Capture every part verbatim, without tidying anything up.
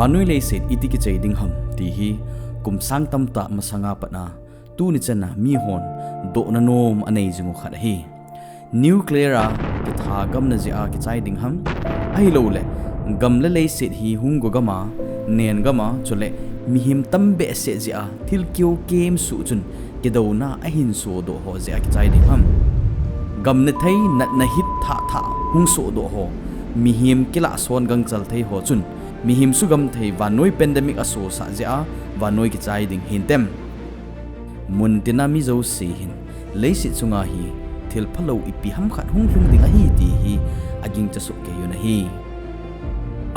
Vannoi leiset iti kichai ding ham ti hi kum sang tamtah masanga pat a tuni chan a mihon dohna nom anei jing u khat ahi. Nuclear a kitha gamna jeh a kichai ding ham, ahilouleh gam le leiset hi hung go gam a, nen gam a, chule mihem tam behseh jeh a thil keo kem suh chun kidouna ahin sodoh ho jeh a kichai ding ham? Gam ne thei, natna hit thah thah hung sodoh ho, mihem kilah son gangchal thei ho chun mihem sugam thei vannoi pandemic asosah jeh a vannoi kichai ding hintem? Muntina mi jouse hin leiset chunga hi thil phalou ipi ham khat hung lhung ding ahi ti hi agingcha soh kei un ahi.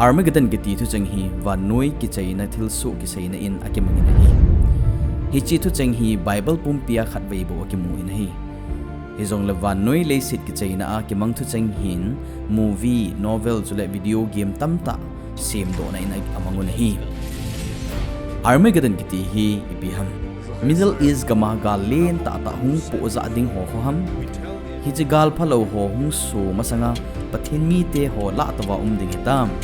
Armageddon kiti thucheng hi vannoi kichaina thilsoh kiseina in akimangin ahi. Hiche thucheng hi Bible pumpi a khatvei bou akimu in ahi. Hijongle vannoi leiset kichaina a kimang thucheng hin movie, novel chule video game tamtah semdohna in amang un ahi. Armageddon kiti hi ipi ham? Middle East gam a gal len tahtah hung pohjah ding ho kho ham? Hiche gal phalou ho hung so masanga Pathen mite ho lah touva um ding hitam?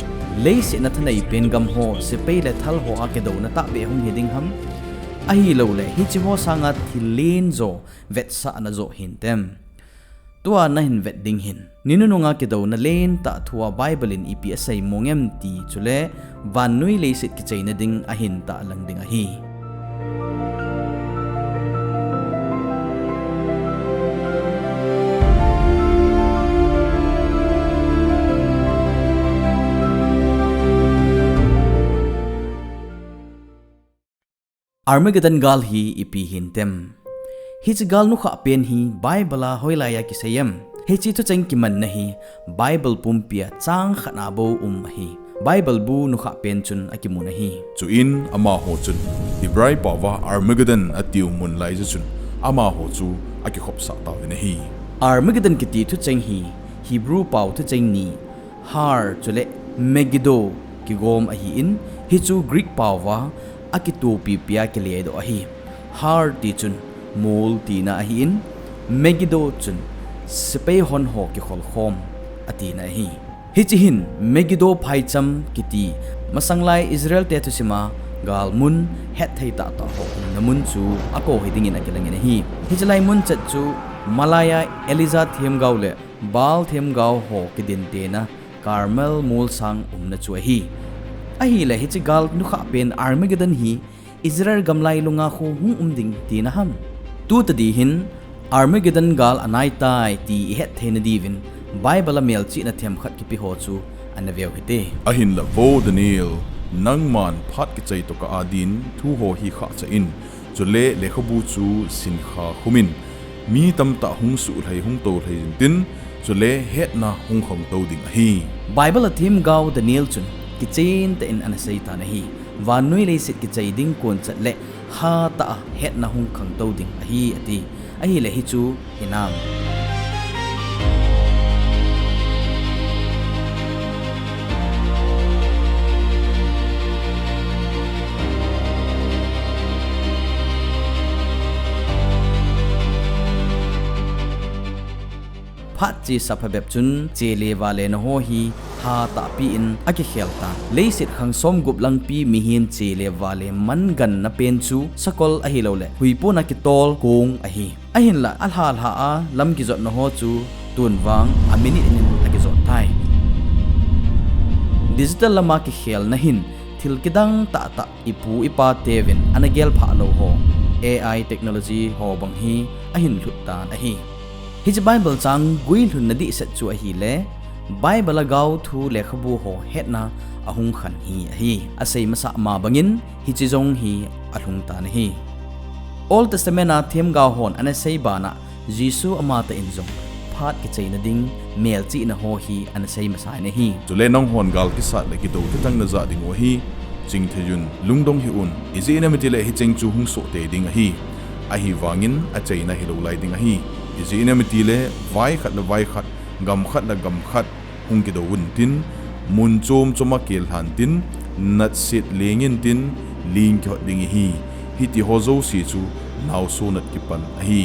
Leiset a thanei pen gam ho sepai le thal ho a kidouna tahbeh hung hi ding ham? Ahilouleh hiche ho sanga thil len jo vetsahna jo hintem? Tua nahin vet ding hin, ni nunung a kidouna len tah thu a Bible in ipi asei mong em ti chule vannoi leiset kichaina ding ahin tahlang ding ahi. Armageddon gal hi ipi hintem? Hiche gal nukhah pen hi Bible a hoilai a kisei em? Hiche thucheng kimanna hi Bible pumpi a chang khat a bou um ahi. Bible bu nukhah pen chun akimun ahi. Chuin amaho chun Hebrai paova Armageddon atiu mun laija chun amaho chu akikhopsah tauvin ahi. Armageddon kiti thucheng hi Hebrew pao thucheng ni, Har chule Megiddo kigom ahin, hichu Greek paova akitopipi a kiledoh ahi. Har ti chun mol tina ahin, Megiddo chun sepai hon ho kikholkhom atina ahi. Hiche hin Megiddo phaicham kiti masanglai Israel te thusima galmun hetthei tahtah ho umna mun chu akou hi dingin akilangin ahi. Hiche lai mun chet chu malai a Elijah themgao le Baal themgao ho kidintena Carmel molsang umna chu ahi. Ahile hiche gal nukhah pen Armageddon hi Israel gam lailunga khu hung um ding tina ham? Tu tadi hin Armageddon gal anaitai ti ihet theina diuvin Bible a melchihna themkhat kipe ho chu ana veu hite. Ahinla vo Daniel, nangman phat kichai tokah a din thu ho hi khahcha in, chule lekhabu chu sinkha khumin, mi tamtah hung suhlhai hung toulhai intin, chule hetna hung khangtou ding ahi. Bible a themgao Daniel chun kichen tah in ana seitan ahi. Vannoi leiset kichai ding konchat le hatah a hetna hung khangtou ding ahi ati. Ahile hichu hinam? Phat chesa phabep chun chele valena ho hi hatahpi in akikhel tan. Leiset khang somgup langpi mihem chele vale manganna pen chu sakol ahilouleh huipon a kitol kong ahi. Ahinla alhalha a lam kijotna ho chu tunvang a minute in akijot tai. Digital lama kikhelna hin thil kidang tahtah ipu ipa teuvin ana gelphah lou ho, A I technology ho bang hi ahin lhut tan ahi. Hiche Bible chang guilhunna dihset chu ahile, Bible a gaothu lekhabu ho hetna ahung khan hi ahi. Asei masah ma bangin hiche jong hi alhung tan ahi. Old Testament a themgao hon ana sei bana Jesu amatah in jong phat kichaina ding melchihna ho hi ana sei masa in ahi. Chule nanghon gal kisat le kidou thutang najah dingu ahi. Chingtheiyun, lungdong hih un, ijeh inem itile hicheng chu hung soh tei ding ahi. Ahivangin achaina hilou lai ding ahi. Ijeh inem itile vai khat le vai khat, gam khat le gam khat hung kidou untin, mun chom chom a killhan tin, natset leng intin, ling kihot ding ihi. Hitiho jouse chu naoso nat kipan ahi.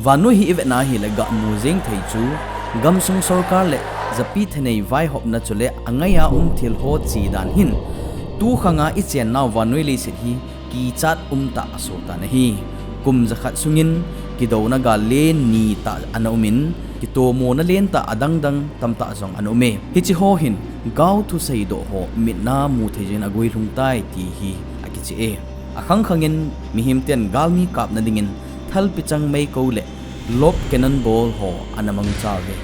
Vannoi hi ivetna ahile gamu jeng thei chu gamsung sorkar le japi thanei vaihopna chule angaiya um thil ho chedan hin Tukhanga ichennau vannoi leiset hi kichat umtah asotan ahi. Kum jakhat sungin kidouna gal len nitah ana umin, kitomona lentah adangdang tamtah jong ana ume. Hicheho hin gaothusei doh ho mitna muthei jin aguilhung tai ti hi akicheh e. Akhangkhangin mihemten galmi kapna dingin thalpichang meikou le lop cannonball ho ana mangcha uve.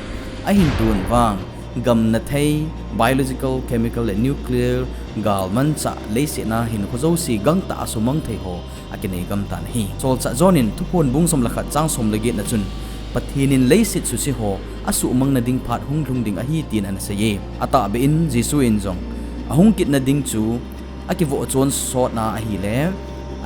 Ahin tun vang, gamna thei, biological, chemical le nuclear galmanchah leiset a hinkho jouse gangtah a sumang thei ho akinei gamtan ahi. Solchah John in Thuphon bung som le khat chang som le get na chun, Pathen in leiset suse ho asumang nading phat hunglhung ding ahi tin anaseiye. Atahbeh in Jesu in jong, ahung kitna ding chu akivoh chon sotna ahile,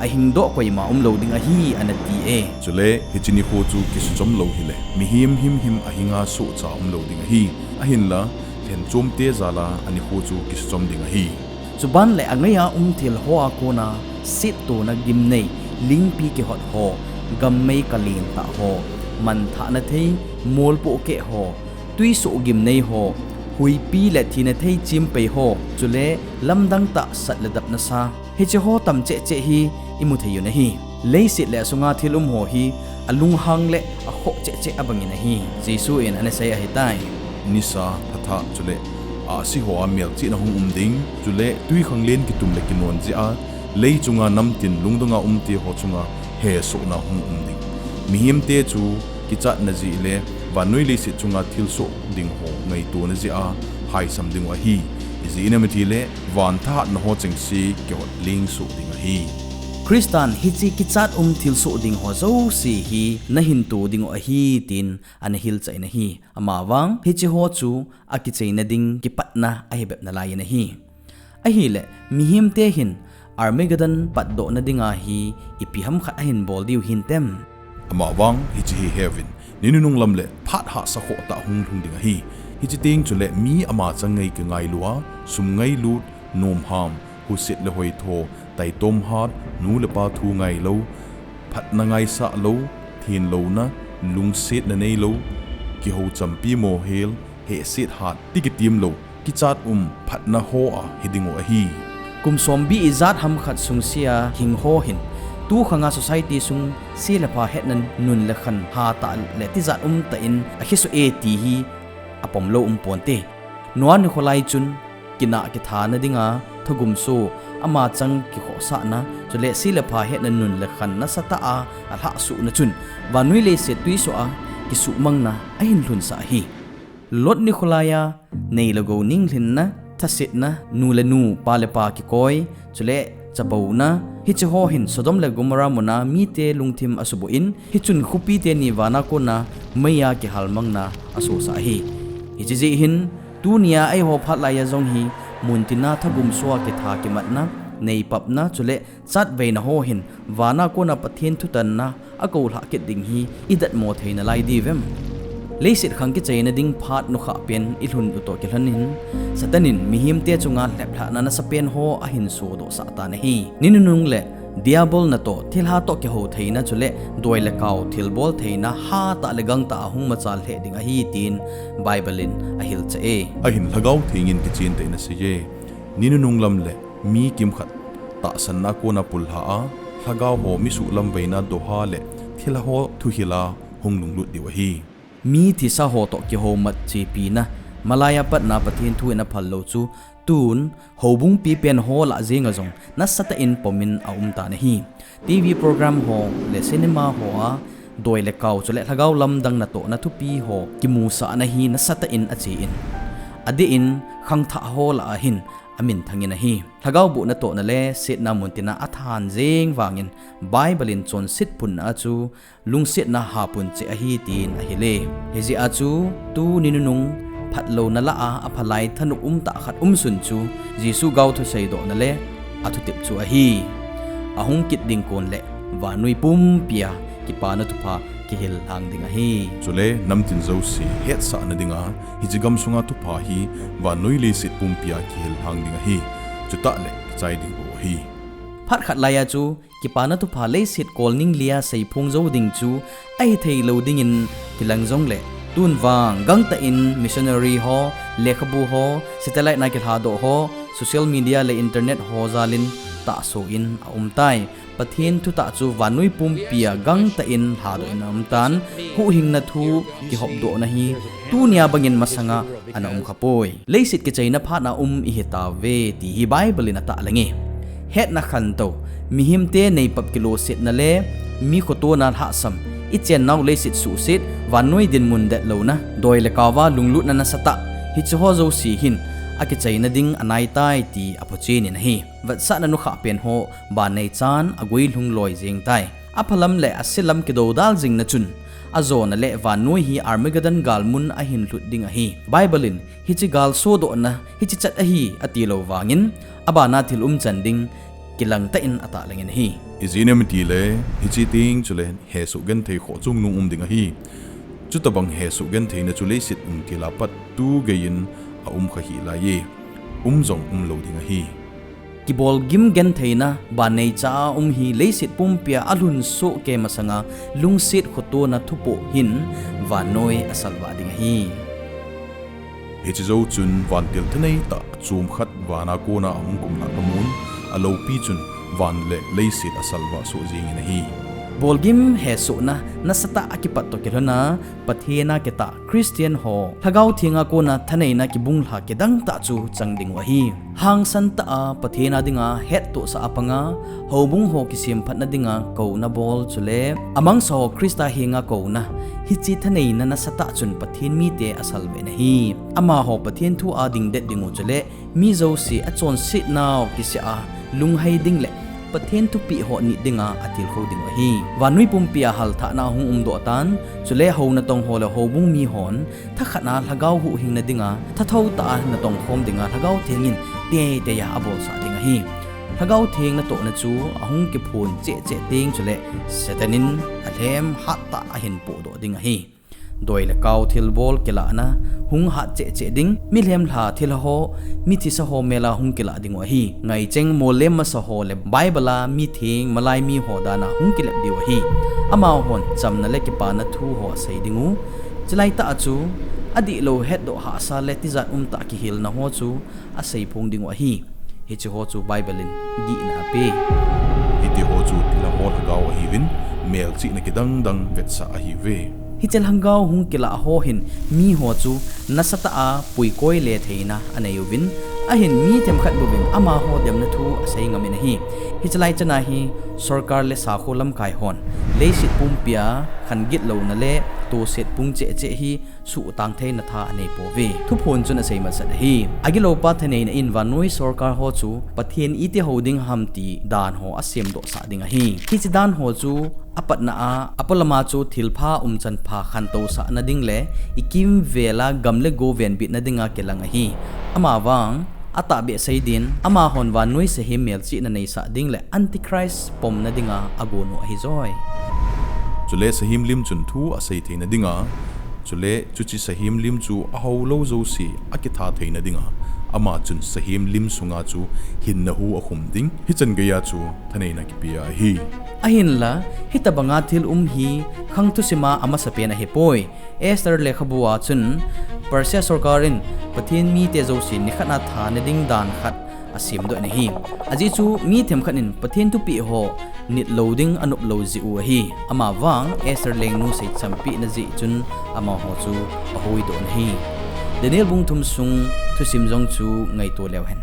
ahingdoh koima umlou ding ahi, anati e. Chule hiche nikho chu kisuchom lou hile, mihem himhim ahinga sohcha umlou ding ahi. Ahinla, lhenchomte jal a anikho chu kisuchom ding ahi. Chuban le angaiya um thil hoa kona settona gimnei, lingpi kihot ho, gammei kalentah ho, manthahna thei, molpohkeh ho, twisoh gimnei ho, huipi le thina thei chempei ho, chule lamdang tah sat le dapna sa, hicheho tam chehcheh hi imu thei u ahi. Leiset le asunga thil um ho hi alunghang le akhoh chehcheh abangin ahi. Jesu in anasei ahitai. Nisa, thathah chule ahsi hoa melchihna hung um ding, chule twikhanglen kitum le kinon jeh a, lei chunga namtin lungdonga umte ho chunga hesohna hung um ding. Mihemte chu kichatna jeh le vannoi leiset chunga thilsoh ding ho ngaitona jeh a haisam dingu ahi. Ijeh inem itile, van thahatna ho chengse kihot lengsoh ding ahi. Christan hiche kichat um thilsoh ding ho jouse hi nahinto dingu ahi tin anahilchah in ahi. Amavang hicheho chu akicheina ding kipatna ahibep nalai in ahi. Ahile, mihemte hin Armageddon patdohna dinga hi ipi ham khat ahin bol diu hintem? Amavang hiche hi heuvin, ni nunung lam le phat hahsa khoh tah hunglhung ding ahi. Hiche teng chule mi ama chang ngai kingailua, sum ngailut, nomham, huset le hoitho, taitom hat, nu le pa thu ngailou, phatna ngaisah lou, thenlouna, lungsetna neilou, kihou champi mohel, hehset hat, ti kitem lou, kichat um phatna hoa hidingu ahi. Kum sombi ijat ham khat sungse a hingho hin, tukhanga society sung se le pha hetna nun le khan hatah le tijat umtah in akhesoh e ti hi apomlou umponte. Noah nikho lai chun, kinah kithana dinga thagumso, ama chang kikhohsahna, chule se le pha hetna nun le khan nasatah a alhahsuhna chun, vannoi leiset twisoh a kisuhmangna ahin lhunsah ahi. Lot nikho laiya, nei le gou ninglhinna, thasetna, nu le nu, pa le pa kikoi, chule chapouna, hicheho hin Sodom le Gomorrah muna mite lungthim asuboh in, hichun khopi teni vana kona meiya kihalmangna asosah ahi. Hiche jeh hin, tunia eiho phat laiya jong hi, muntina thagumsoa kitha kimatna, neipapna, chule chatveina ho hin, vana kona Pathen thutanna akoulhah kit ding hi idatmo thei nalai diuvem? Leiset khang kicheina ding phat nukhah pen ilhun u toh kilhonin, Satan in mihemte chunga lheplhahna nasapen ho ahin sodohsah tan ahi. Ni nunung le Diabol natoh thilha toh kihou theina chule doi le kao thilbol theina hatah le gangtah a hung machal lheh ding ahi tin Bible in ahilchah e. Ahin Lhagao Theng in kichen tah in aseiye. Ni nunung lam le mi kimkhat tahsanna kona pullha a, lhagao ho misuhlamveina doha le thilha ho thuhil a hung lunglut diu ahi. Mi thisa ho toh kihoumat chepina, malaiya patna Pathen thu in aphal lou chu, tun, houbung pipen ho lah jenga jong nasatah in pomin aumtan ahi. TV program ho le cinema hoa doi le kao chule lhagao lamdang natohna thupi ho kimusahna hi nasatah in achen, adeh in khangthah ho lah a hin aminthangin ahi. Lhagao boh natohna le setna muntina athan jeng vangin Bible in chonset phunna a chu lungsetna hapun cheh ahi tin ahile. Hijeh a chu tuni nunung phatlouna lah a aphalai thanop umtah khat umsun chu Jesu gaothusei dohna le athutep chu ahi. Ahung kit ding kon le vannoi pumpia kipana thupha kihil lhang ding ahi. Chule namtin jouse hetsahna dinga hiche gamsunga thupha hi vannoi leiset pumpia kihil lhang ding ahi. Chutah le kichai ding bou ahi. Phat khat laiya chu kipana thupha leiset kolning lia seiphong jou ding chu ahithei lou dingin kilang jongle, tun vang gangtah in missionary ho, lekhabu ho, satellite na kilhadoh ho, Social media le internet ho jalin tahso in aumtai. Pathen thutah chu vannoi pumpia gangtah in lhadoh in aumtan, huhhingna thu kihopdohna hi tunia bangin masanga ana umkhapoi. Leiset kichaina phatna um ihitauve ti hi Bible in atahlang e. Hetna khantou, mihemte neipap kilosetna le mi khotona lhahsam, ichennau leiset suhset, vannoi dinmun detlouna, doi le kaova lunglutna nasatah, hicheho jouse hin akichaina ding anaitai ti aphochen in ahi. Vetsahna nukhah pen ho banneichan aguilhung loi jengtai. Aphalam le aselam kidoudal jingna chun, ajona le vannoi hi Armageddon galmun ahin lhut ding ahi. Bible in hiche gal sodohna hiche chat ahi atilou vangin, abana thil umchan ding kilangtah in atahlangin ahi. Ijeh inem itile, hiche teng chule hesoh genthei khoh chungnung um ding ahi. Chutobang hesoh gentheina chu leiset umtila pat tugeiyin aumkha hih laiye, um jong umlou ding ahi. Kibolgim gentheina banneicha a um hi leiset pumpia alhunsoh kei masanga lungset khotona thupoh hin vannoi asalvah ding ahi. Hiche jou chun vantil thaneitah chomkhat vana kona ahung kumlhah kamun, aloupi chun van le leiset asalvah soh jengin ahi. Bolgim hesohna nasatah a kipat toh kilhona Pathen a kitah Christian ho Lhagao Thenga kona thaneina kibunglha kidangtah chu chang dingu ahi. Hangsan tah a Pathen a dinga hettohsah a panga, houbung ho kisemphatna dinga kouna bol chule amangsaho Christa henga kouna, hiche thaneina nasatah chun Pathen mite asalvah in ahi. Amaho Pathen thu a dingdet dingu chule mi jouse achonsetnau kiseh a lunghei ding le Pathen thupeh ho nit dinga atilkhou dingu ahi. Vannoi pumpia halthahna ahung umdoh tan, chule hou natong ho le houbung mihon thakhat a Lhagao huhhingna dinga thathou tah a natongkhom dinga Lhagao Theng in teitei a abolsah ding ahi. Lhagao Theng natohna chu ahung kiphon chehcheh teng chule Satan in alhem hattah ahin pohdoh ding ahi. Doi le kao thilbol kilahna hung hat chehcheh ding, milhem lha thilha ho, mithisa ho mel a hung kilah dingu ahi. Ngaicheng mollem masa ho le Bible a mitheng malai miho dan a hung kilep diu ahi. Amahon chamna le kipana thu ho asei dingu. Chulaitah a chu adihlou hetdoh hahsa le tijat umtah kihilna ho chu aseiphong dingu ahi. Hicheho chu Bible in gihna ape. Hitiho chu thilha ho lhagao ahiuvin, melchihna kidangdang vetsah ahiuve. Hiche lhagao hung kilah ho hin miho chu nasatah a puikoi le theina aneiuvin, ahin mi themkhat bouvin amaho demna thu asei ngamin ahi. Hiche laichana hi sorkar le sakho lamkai hon leiset pumpia khangit louna le toset pung chehcheh hi suhtang theina tha aneipouve. Thuphon chun asei masat ahi. Agiloupa thaneina in vannoi sorkar ho chu Pathen iti hou ding ham ti dan ho asemdohsah ding ahi. Hiche dan ho chu apatna a, apolama chu thilpha umchan pha khantousahna ding le ikimvela gam le go venbitna dinga kilang ahi. Amavang, atahbeh sei din, amahon vannoi sahem melchihna neisah ding le Antichrist pomna dinga agonu ahijoi. Chule sahem lim chun thu asei theina dinga, chule chuche sahem lim chu ahoulou jouse akitha theina dinga, ama chun sahem lim sunga chu hinna hu akhum ding, hichan geiya chu thaneina kipea ahi. Ahinla, hitobanga thil um hi khang thusima amasapen ahipoi. Esther lekhabua chun Persia sorkar in Pathen mite jouse nikhat a thana ding dan khat asemdoh in ahi. Ajeh chu mi themkhat in Pathen thupeh ho nitlou ding anoplou jeh u ahi. Amavang Esther lengnu seichampehna jeh chun amaho chu ahuidoh in ahi. Daniel bung thum sung thusim jong chu ngaito leu hen.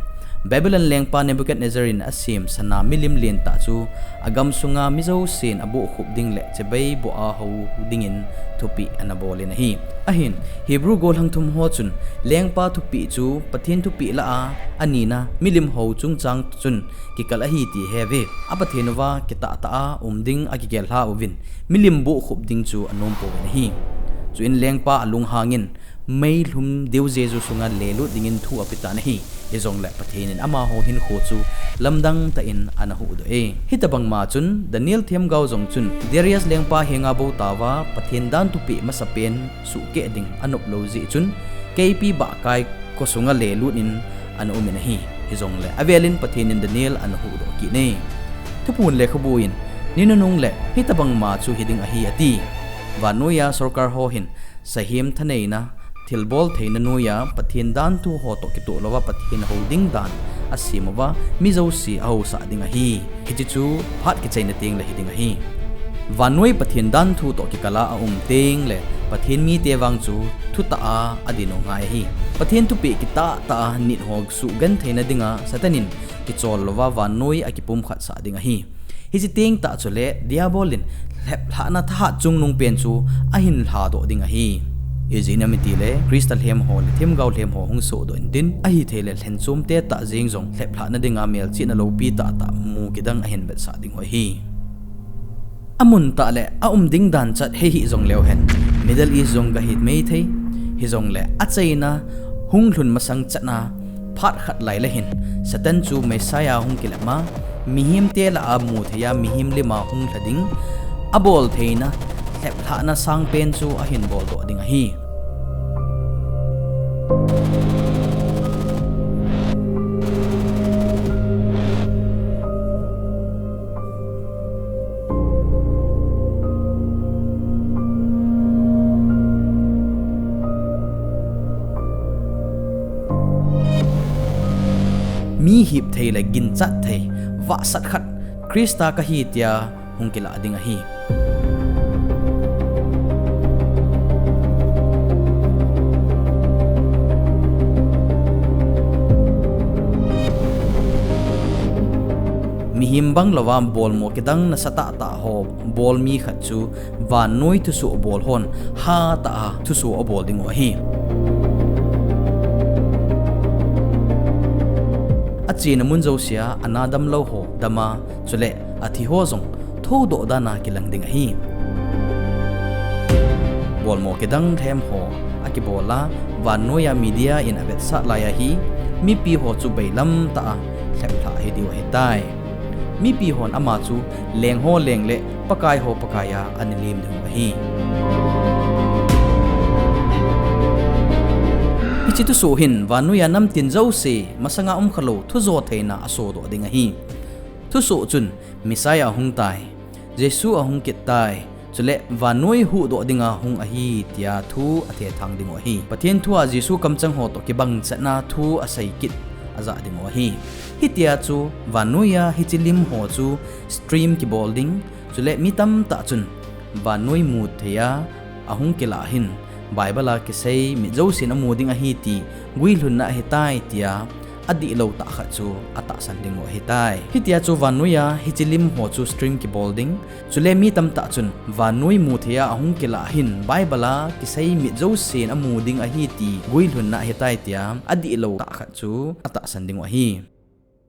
Babylon lengpa Nebuchadnezzar in asem sana milim lentah chu agam sunga mi jousen abohkhup ding le chibai boh a hou dingin thupeh anabolin ahi. Ahin, Hebrew gollhang thum ho chun lengpa thupeh chu Pathen thupeh lah a anina milim ho chungchang chun kikal ahi ti aheuve. A Pathen uva kitahtah a um ding akigel lha uvin, milim bohkhup ding chu anompouvin ahi. Chuin lengpa alunghangin meilhum diu Jesu sunga lelut dingin thu apetan ahi. Hijongle Pathen in amaho hinkho chu lamdang tah in anahuhdoh e. Hitobangma chun Daniel themgao jong chun Darius lengpa henga bou taova Pathen dan thupeh masapen suhkeh ding anoplou jeh chun keipi bahkai khosunga lelut in anaumin ahi. Hijongle avelin Pathen in Daniel anahuhdoh kit e. Thuphon lekhabu in, ni nunung le hitobangma chu hiding ahi ati. Vannoiya sorkar ho hin sahem thaneina, thilbol theina noiya Pathen danthu ho toh kitoh louva Pathen hou ding dan asem uva, mi jouse ahousah ding ahi. Hiche chu phat kichaina tengle hiding ahi. Vannoi Pathen danthu toh kikala aum tengle, Pathen mite vang chu thutah a adin u ngai ahi. Pathen thupeh kitah tah a nit ho suhgentheina dinga Satan in kichol louva vannoi akipumkhat sah ding ahi. Hiche tengtah chule Diabol in lheplhahna thahat chungnung pen chu ahin lhadoh ding ahi. Ijeh inem itile Christa lhem ho le themgao lhem ho hung sohdoh intin, ahitheile lhenchomte tah jeng jong lheplhahna dinga melchihna loupi tahtah mu kidang ahin vetsah dingu ahi. Amun tah le aum ding dan chat hei hih jongleu hen, Middle East jong gahi maithei. Hijongle achaina hunglhun masang chatna phat khat laile hin Satan chu Messiah hung kilepma, mihemte lah a mutheiya mihem lima hung lha ding, aboltheina lheplhahna sangpen chu ahin boldoh ding ahi. Mi hipthei le ginchatthei, vahsat khat Christa kahi tia hung kilah ding ahi. Mihem bang louva bolmo kidang nasatah tah ho bol mi khat chu vannoi thusoh bol hon hatah a thusoh abol dingu ahi. Achena mun jousea ana damlou ho dama, chule athi ho jong thoudoh dana kilang ding ahi. Bolmo kidang lhem ho akibola, vannoiya media in avetsah laiya hi mipi ho chu bailam tah a lheplhah hidiu ahitai. Mipi hon ama chu leng ho leng le Pakai ho Pakaiya ana lem dingu ahi. Hiche thusoh hin vannoiya namtin jouse masanga umkhalou thujo theina asodoh ding ahi. Thusoh chun Messiah ahung tai, Jesu ahung kit tai, chule vannoi huhdoh dinga hung ahi tia thu athethang dingu ahi. Pathen thua Jesu kamchang ho toh kibang chatna thu asei kit ajah dingu ahi. Hitia chu vannoiya hiche lim ho chu stream kibol ding, chule mi tamtah chun vannoi mutheiya ahung kilah hin Bible a kisei mit jousen amu ding ahi ti guilhunna ahitai tia adihlou tah khat chu atahsan dingu ahitai. Hitia chu vannoiya hiche lim ho chu stream kibol ding, chule mi tamtah chun vannoi mutheiya ahung kilah hin Bible a kisei mit jousen amu ding ahi ti guilhunna ahitai tia adihlou tah khat chu atahsan dingu ahi.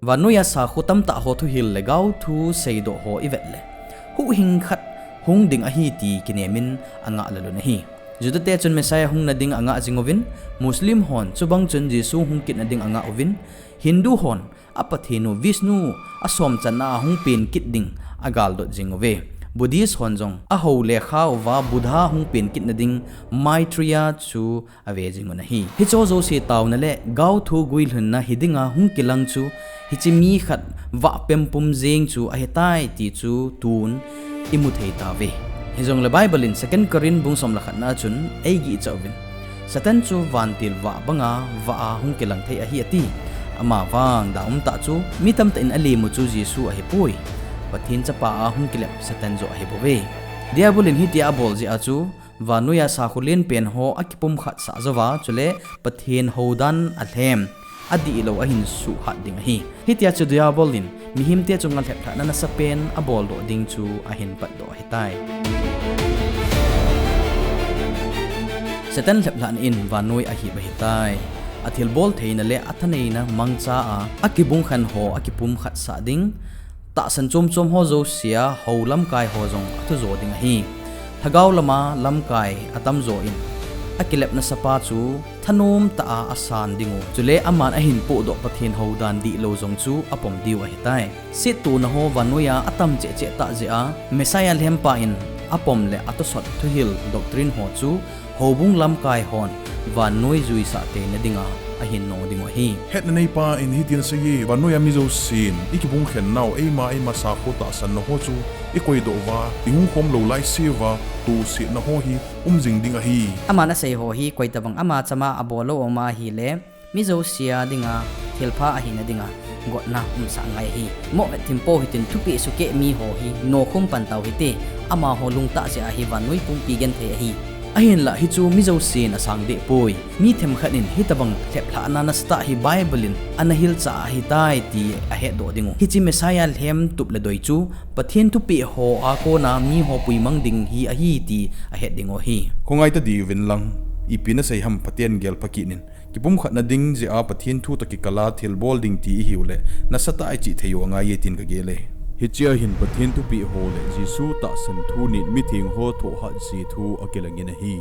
Vannoiya sakho tamtah ho thuhil le gaothu seidoh ho ivet le, huhhing khat hung ding ahi ti kinemin angah lel un ahi. Judate chun Messiah hungna ding angah jinguvin, Muslim hon chubang chun Jesu hung kitna ding angah uvin, Hindu hon a Pathen u Vishnu asomchanna a hung pen kit ding agaldot jinguve. Buddhist hon jong ahou le khauva Buddha hung pen kitna ding Maitreya chu ave jingun ahi. Hicheho jouse taona le gaothu guilhunna hidinga hung kilang chu hiche mi khat vahpem pum jeng chu ahitai ti chu tun imu thei tauve. Hijongle Bible in Second Corinth bung som le khatna a chun eigihcha uvin, Satan chu vantil vah banga vah a hung kilang thei ahi ati. Amavang da umtah chu mi tamtah in alemu chu Jesu ahipoi, Pathen chapa a hung kilep Satan joh ahibouve. Diabol in hitia abol jeh a chu vannoiya sakho lenpen ho akipumkhat sah jouva, chule Pathen houdan alhem, adihlou ahin suhhat ding ahi. Hitia chu Diabol in mihemte chunga lheplhahna nasapen aboldoh ding chu ahin patdoh ahitai. Satan lheplhahna in vannoi ahip ahitai. Athilbol theina le athaneina mangcha a akibungkhen ho akipumkhat sah ding, tahsan chomchom ho jousea hou lamkai ho jong athujo ding ahi. Lhagao lama lamkai atamjo in akilepna sapa chu thanom tah a asan dingu, chule aman ahin pohdoh Pathen houdan dihlou jong chu apom diu ahitai. Settona ho vannoiya atam chehcheh tah jeh a Messiah lhempa in apom le atosot thuhil doctrine ho chu houbung lamkai hon vannoi juisah theina dinga ahin no dingu ahi. Hetna neipa in hitin aseiye, vannoiya mi jousen ikibungkhennau eima eima sakho tahsanna ho chu ikoidoh uva, ihung khomlou laiseuva tohsetna ho hi um jing ding ahi. Aman asei ho hi koitobang ama chama abol lou uma ahile, mi jousea dinga thilpha ahina dinga gotna umsah ngai ahi. Mohvet thim po hitin thupeh sukeh miho hi nokhum pan tau hite, amaho lungtah jeh a hi vannoi pumpi genthei ahi. Ahinlah hichu mi jousen asang deh poi. Mi themkhat in hitobang lheplhahna nasatah hi Bible in ana hilchah ahitai ti ahetdoh dingu. Hiche Messiah lhem tup le doi chu Pathen thupeh ho a kona miho puimang ding hi ahi ti ahet dingu ahi. Khongai ta diuvin lang, ipi nasei ham Pathen gel pha kit in. Kipumkhatna ding jeh a Pathen thu toh kikal a thilbol ding ti ihiu le, nasatah a ichih thei u angaiye tin kagel e. Hichea hin Pathen thupeh ho le Jesu tahsan thu nin mitheng ho thohhat ji thu akilangin ahi.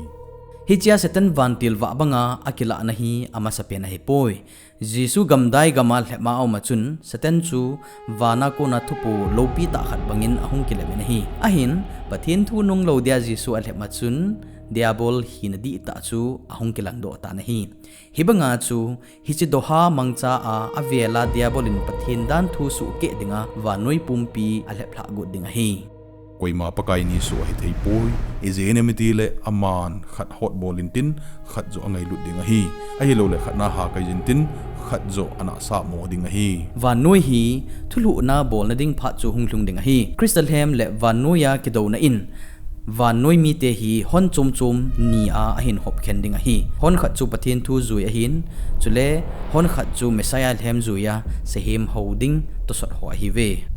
Hichea Satan vantil vah banga akilahna hi amasapen ahipoi. Jesu gamdai gama lhep a aum a chun, Satan chu vana kona thupo loupi tah khat bangin ahung kilep in ahi. Ahin, Pathen thu nunglou dia Jesu alhep a chun, Diabol hina dihtah chu ahung kilangdoh tan ahi. Hibanga chu, hiche doha mangcha a, avela Diabol in Pathen danthu suhkeh dinga vannoi pumpi alheplhah got ding ahi. Koima Pakai ni soh ahithei poi, ijeh inem itile aman khat hotbol intin, khat joh angailut ding ahi. Ahiloule khat na hakai intin, khat joh anahsah mo ding ahi. Vannoi hi thulhuhna bolna ding phat chu hunglhung ding ahi. Christa lhem le vannoiya kidouna in, vannoi mite hi hon chom chom ni a ahin hopkhen ding ahi. Hon khat chu Pathen thu jui ahin, chule hon khat chu Messiah lhem juiya sahem hou ding tosot ho ahiuve.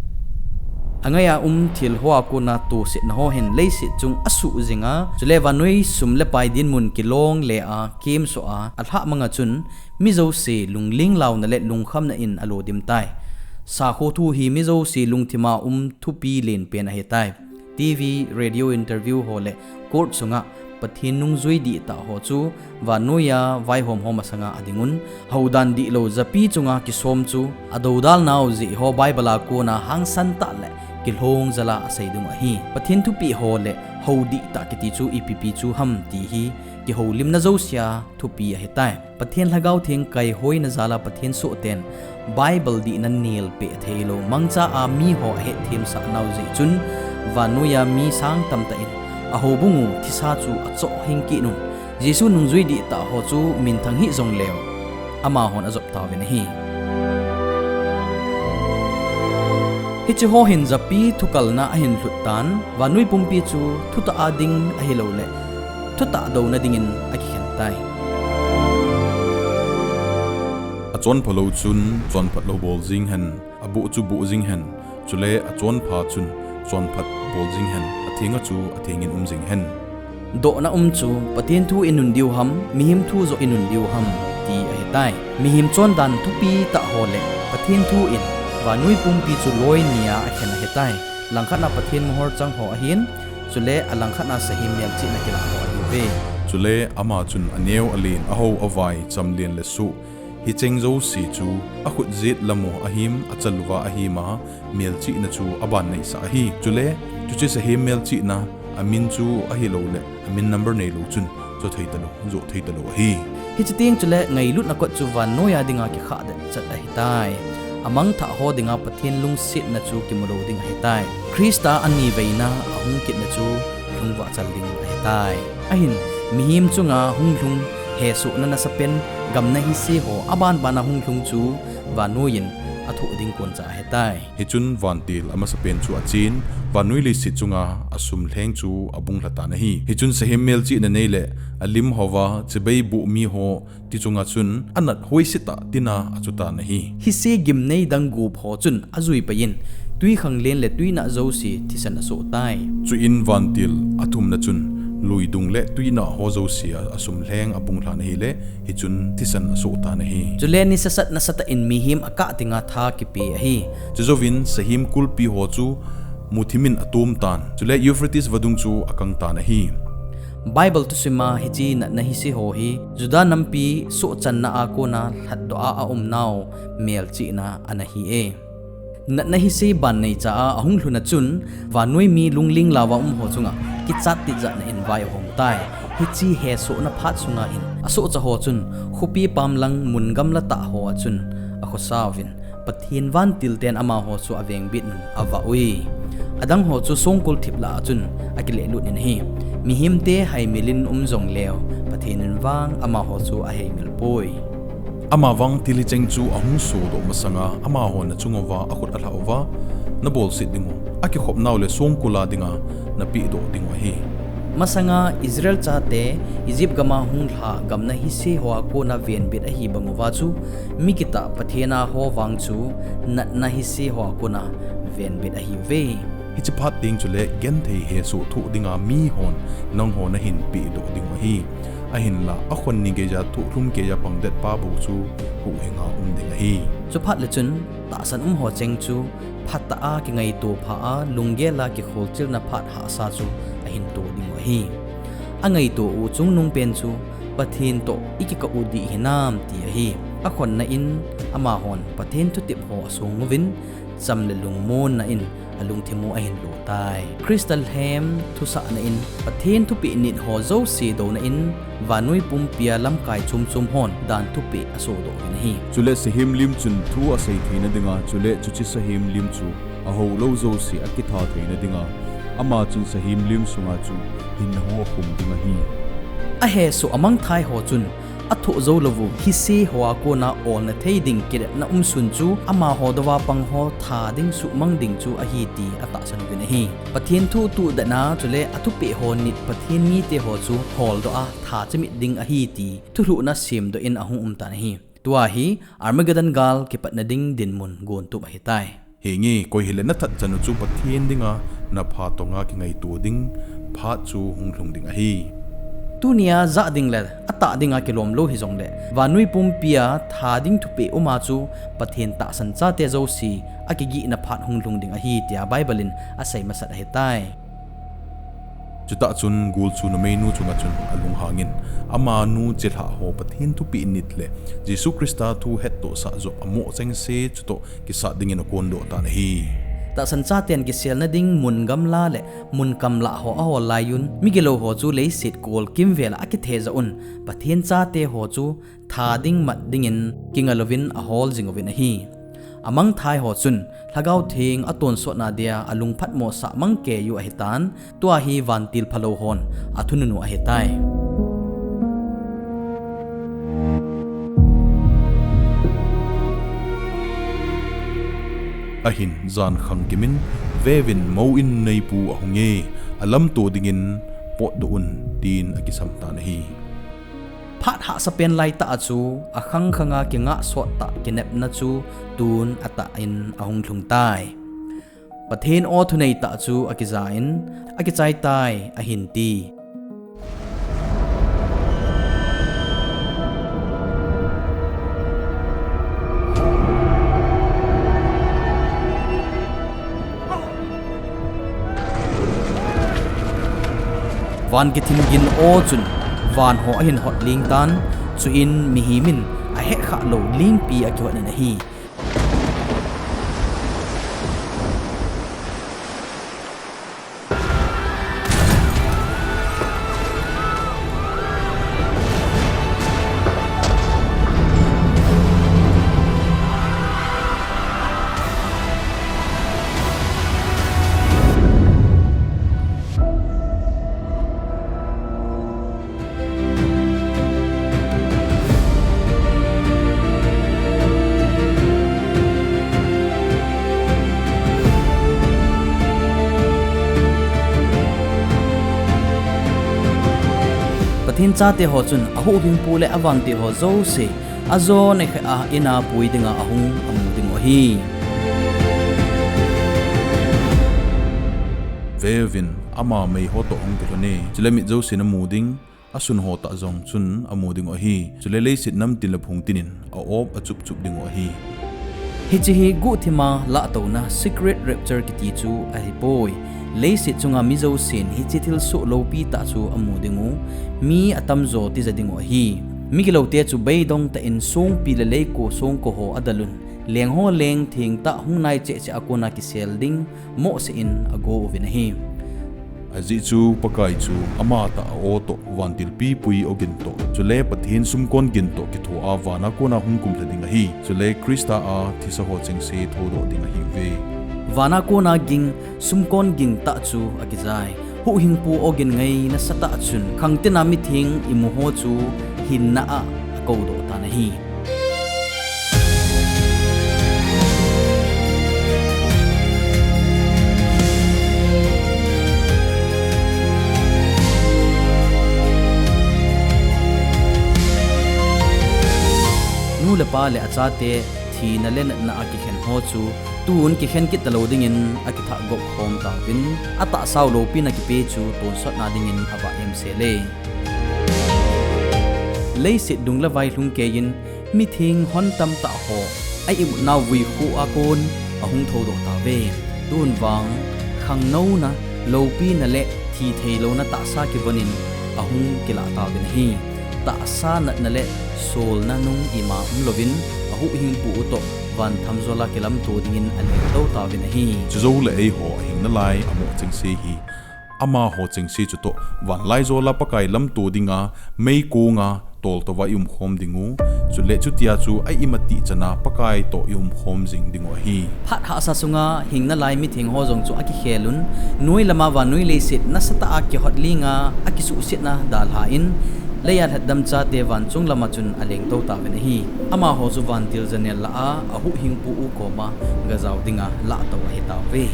Angaiya um thil hoa kona tosetna ho hin leiset chung asuh jinga, chule vannoi sum le pai dinmun kilongle a, kemsoh a, alhahmang a chun, mi jouse lungling launa le lungkhamna in alo dimtai. Sakho thu hi mi jouse lungthima um thupi lenpen ahitai. TV, radio interview ho le court sunga Pathen nungjui dihtah ho chu vannoiya vaihom ho masanga adingun, houdan dihlou japi chunga kisom chu adoudalnau jeh ho Bible a kona hangsan tah le kilhong jala asei dingu ahi. Pathen thupeh ho le hou dihtah kiti chu ipipi chu ham ti hi kihoulimna jousea thupi ahitai. Pathen Lhagao Theng kaihoina jala Pathen sohten Bible dihna nelpeh theilou mangcha a miho ahetthemsah nau jeh chun, vannoiya mi sang tamtah in ahoubungu thisa chu achoh hing kit un. Jesu nungjui dihtah ho chu minthang hih jongleu, amahon ajop tauvin ahi. Hiche ho hin japi thukalna ahin lhut tan, vannoi pumpi chu thutah a ding ahiloule, thutah douna dingin akikhen tai. Achonphalou chun chonphat lou bol jing hen, aboh chu boh jing hen, chule achonpha chun chonphat bol jing hen, athenga chu athengin um jing hen. Dohna um chu Pathen thu inun diu ham, mihem thu joh inun diu ham ti ahitai. Mihem chondan thupi tah ho le Pathen thu in vannoi pumpi chu loi nia akhen ahitai. Langkhatna Pathen mohor chang ho ahin, chule alangkhatna sahem melchihna kilah ho ahiuve. Chule ama chun aneo alen, ahou avai, chamlen le soh, hicheng jouse chu akhut jet lamu ahim, achaluva ahima, melchihna chu aban neisah ahi. Chule chuche sahem melchihna amin chu ahiloule amin number neilou chun joh thei talou, joh thei talou ahi. Hiche teng chule ngailutna kot chu vannoiya dinga kikhah det chet ahitai. Amangthah ho dinga Pathen lungsetna chu kimulou ding ahitai. Christa aniveina ahung kitna chu lhungvah chal ding ahitai. Ahin, mihem chunga hunglhung hesohna nasapen, gamna hise ho abanbana hunglhung chu vannoiyin athoh ding koncha ahitai. Hichun vantil amasapen chu achen, vannoi leiset chunga asumlheng chu abunglha tan ahi. Hichun sahem melchihna neile alim houva chibai boh miho ti chunga chun anat hoisetah tina achutan ahi. Hise gimnei dang gup ho chun ajui paiyin, twikhanglen le twinah jouse thisan asohtai. Chuin vantil athumna chun luidung le twinah ho jousea asumlheng abunglhan ahile, hichun thisan asohtan ahi. Chule nisasat nasatah in mihem akah dinga tha kipe ahi. Chujouvin sahem kulpi ho chu muthimin atomtan, chule Euphrates vadung chu akangtan ahi. Bible thusima hiche natna hise ho hi Juda nampi sohchanna a kona lhatdoh a aumnau melchihna ana hi e. Natna hise banneicha a ahunglhuna chun, vannoi mi lungling laova umho chunga kichat tijatna in vai ahomtai. Hiche hesohna phat sunga hin asohcha ho chun, khopi pamlang mun gamla tah hoa chun akhosauvin, Pathen vantilten amaho chu avengbitnun avah ui. Adangho chu songkul thip lah a chun akilehlut in ahi. Mihemte haimilin um jongleu, Pathen in vang amaho chu aheimil poi. Amavang thil hicheng chu ahung sodoh masanga, amahon nachunguva akhut alhah uva, nabolset dingu, akikhopnau le songkul a dinga napehdoh dingu ahi. Masanga Israel chate Egypt gama hung lhah gamna hise hoa kona venbit ahi banguva chu, mi kitah Pathen a ho vang chu natna hise hoa kona venbit ahiuve. Hiche phat teng chule genthei hesoh thoh dinga mihon nangho nahin pehdoh dingu ahi. Ahinla akhon ni geija thohlum keija pangdet pa bou chu huhhinga um ding ahi. Chuphat le chun tahsan umho cheng chu phatah a kingaito pha a lunggel a kikholchilna phat hahsa chu ahin to dingu ahi. Angaito u chungnungpen chu Pathen toh ikikah u dih hinam ti ahi. Akhonna in amahon Pathen thutep ho asong uvin, cham le lungmonna in alungthim u ahin lo tai. Christa lhem thusahna in Pathen thupeh nit ho jouse douna in vannoi pumpia lamkai chomchom hon dan thupeh asohdoh uvin ahi. Chule sahem lim chun thu asei theina dinga, chule chuche sahem lim chu ahoulou jouse akitha theina dinga, ama chun sahem lim sunga chu hinna hu akhum ding ahi. Ahesoh amangthai ho chun athoh jou louvu hise hoa kona olna thei ding kinepna umsun chu amaho douva pangho tha ding suhmang ding chu ahi ti atahsan uvin ahi. Pathen thu tuhdetna chule athupeh ho nit Pathen mite ho chu holdoh a tha chemit ding ahi ti thulhuhna semdoh in ahung umtan ahi. Tua hi Armageddon gal kipatna ding dinmun gontup ahitai. Henge, koi hile nathat chanu chu Pathen dinga napha tonga kingaito ding phat chu hung lhung ding ahi. Tunia jah ding le atah dinga kilomlou hijongle vannoi pumpia tha ding thupeh uma chu Pathen tahsan chate jouse akigihna phat hung lhung ding ahi tia Bible in asei masat ahitai. Chutah chun gul chu numeinu chunga chun alunghangin, amanu chelhah ho Pathen thupeh nit le Jesu Christa thu hettohsah joh amoh chengse chutoh kisat dingin akondoh tan ahi. Tahsan chaten kiselna ding mun gamla le mun kamlah ho ahol laiyun, migilou ho chu leiset kol kimvela akithejah un, Pathen chate ho chu tha ding mat dingin kingalouvin ahol jinguvin ahi. Amangthai ho chun Lhagao Theng atonsotna dia alungphatmosah mangkeiyu ahitan, tua hi vantil phalou hon athununu ahitai. Ahin jan khangkimin, veuvin, mou in neipu ahunge, alamto dingin potdoh un, tin akisamtan ahi. Phat hahsapen laitah a chu akhang khanga kingah sottah kinepna chu tun atah in ahung lhungtai. Pathen aw thuneitah chu akijain, akichaitai, ahinti. Van kithing gin aw chun vanho ahin hot lengtan, chuin mihemin ahetkhah lou lengpi akihotnin ahi. Pathen chateho chun ahuhhingpu le avante ho jouse ajo nekheh a in a pui dinga ahung amu dingu ahi. Veuvin, ama meiho toh ahung kilhone, chule mit jousen amu ding, asunho tah jong chun amu dingu ahi. Chule leiset namtin le phungtinin a-op achupchup dingu ahi. Hiche hi guhthima lahtouna, secret rapture, kiti chu ahipoi. Leiset chunga mi jousen hiche thilsoh loupitah chu amu dingu, mi atamjo tija dingu ahi. Migiloute chu beidongtah in songpi le leiko songkoho adalun, lengho leng thengtah hung nai chehcheh a kona kisel ding mohseh in agouvin ahi. Ajeh chu Pakai chu amatah a-o toh, vantil pipui ogin toh, chule Pathen sumkon gin toh kithoa vana kona hung kumlha ding ahi. Chule Christa a thisaho chengse thoudoh ding ahiuve. Vana kona ging, sumkon gingtah chu akijai. Huhhingpu ogin ngai nasatah chun khangtina mitheng imuho chu hinna a akoudoh tan ahi. Nu le pa le achate thina le natna a kikhen ho chu tun kikhen kit talou dingin akithah gop khom tauvin, atahsau loupina kipe chu tonsotna dingin avah em sele. Leiset dung le vai lhung keiyin mitheng hon tamtah ho a imutnau vui khu a kon ahung thoudoh tauve. Tun vang khangnouna, loupina le thi theilouna tahsa kivonin ahung kilah tauvin ahi. Tahsa natna le solna nung ima umlouvin, ahuhhingpu u toh vanthamjol a kilamto dingin alengtou tauvin ahi. Chujou le eiho ahing nalai amoh chengse hi, amaho chengse chutoh vanlaijol a Pakai lamto dinga meikonga toltouva i umkhom dingu, chule chutia chu a imatih chana Pakai toh i umkhom jing dingu ahi. Phat hahsa sunga hing nalai mitheng ho jong chu akikhelun, noi lama vannoi leiset nasatah a kihot linga akisuhsetna dalhan, leiya lhatdam chate vanchung lama chun alengtou tauvin ahi. Amaho chu vantil janel lah a ahuhhingpu u koma gajao dinga lahtou ahitauve.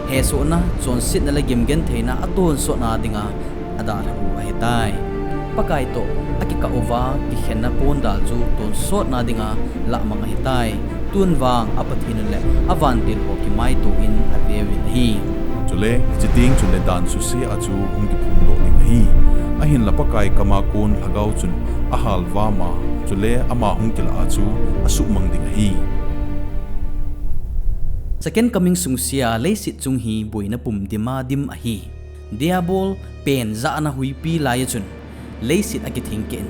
Hesohna, chonsetna le gimgentheina atonsotna dinga adalhah u ahitai. Pakai toh akikah uva kikhenna pondal chu tonsotna dinga lahmang ahitai. Tun vang a Pathen u le avantil ho kimaitoh in aveuvin ahi. Chule hiche teng chule dan suse a chu hung kiphongdoh ding ahi. Ahinla Pakai kama kon lhagao chun ahalvama, chule ama hung kilah a chu asuhmang ding ahi. Second Coming sungsea leiset chung hi boina pum dima dim ahi. Diabol pen jahna huipi laiya chun leiset akithengkeh in,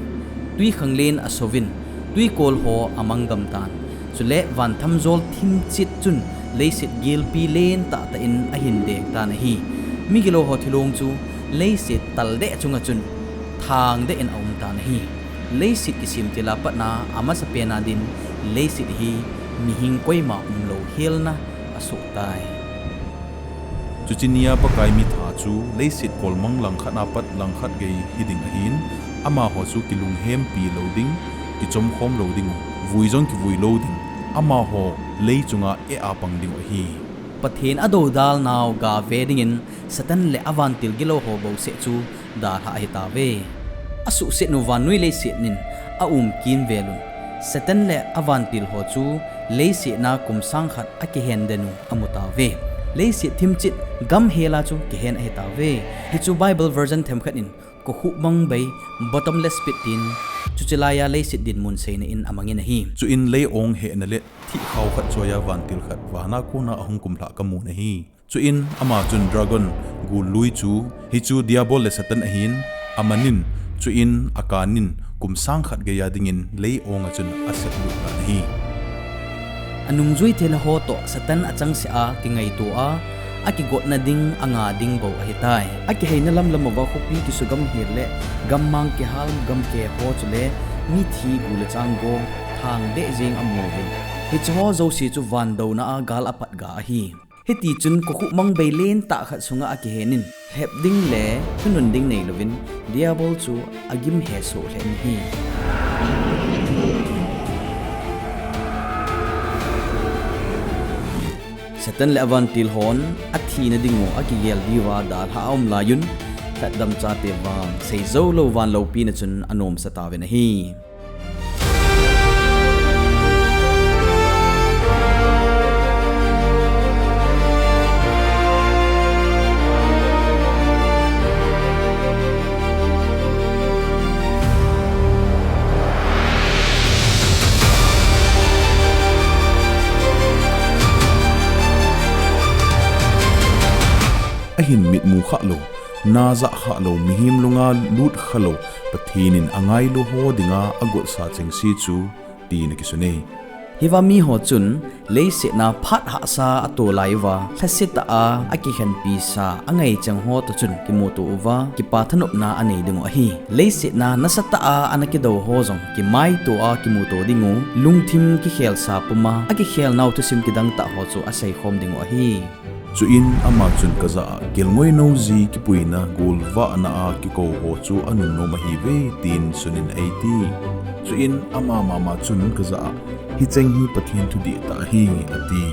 twikhanglen asouvin, twikol ho amanggamtan, chule vanthamjol thimchet chun leiset gelpi lentah tah in ahin dengtan ahi. Migilou ho thilong chu leiset taldeh chunga chun thangdeh in aumtan ahi. Leiset kisemtil a patna amasapena din leiset hi mihing koima umlou helna asohtai. Chuche nia Pakai mitha chu leiset kolmang langkhat apat langkhat gei hiding ahin, amaho chu kilunghempi lou ding, kichomkhom lou dingu, vui jong kivui lou ding, amaho lei chunga eh a pang dingu ahi. Pathen adoudalnau gave dingin Satan le avantil gilou ho bouseh chu dalhah ahitauve. Asuhsetnu vannoi leiset in aumkimvelun, Satan le avantil ho chu leiset a kum sangkhat akihen denu amutauve. Leiset thimchet gamhel a chu kihen ahitauve. Hichu Bible version themkhat in kokhuh mangbei, bottomless pit tin, chuche laiya leiset dinmun seina in amangin ahi. Chuin lei-ong hehna le thihkhao khat choiya vantil khat vana kona ahung kumlhah kamun ahi. Chuin ama chun dragon gullui chu, hichu Diabol le Satan ahin, amanin, chuin akanin, kum sangkhat geiya dingin lei-onga chun aseplut tan ahi. Anungjui thilha ho toh Satan achangseh a kingaito a, akigotna ding anga ding bou ahitai. Akiheina lamlam uva khopi kisugamhel le gammang kihal gamke ho chule mithi gu le chang go thangdeh jeng amuve. Hicheho jouse chu vandouna a gal apatga ahi. Hitichun kokhuh mangbei lentah khat sunga akihenin, lhep ding le thunun ding neilouvin, Diabol chu agim hesoh lheh in ahi. Satan le avantil hon athina dingu akigel diuva dalhah aum laiyun, lhatdam chate vang seijoulou van loupina chun anomsa tauvin ahi. Ahin mitmu khalou, najah khalou, mihem lunga lut khalou, Pathen in angailu ho dinga agotsa chengse chu, tin akisune. Hiva miho chun, leiset a phat hahsa atoh laiuva, lhasetah a akikhenpisa angaichang ho toh chun kimuto uva, kipa thanopna anei dingu ahi. Leiset a nasatah a ana kidou ho jong kimaito a kimuto dingu, lungthim kikhelsa puma akikhelnau thusim kidangtah ho chu aseikhom dingu ahi. Chuin ama chun kajah a, kelngoinou ji kipuina golvahna a kikou ho chu anunnom ahiuve, tin sunin eiti. Chuin ama mama chun kajah a, hicheng hi Pathen thudihtah ahi, ati.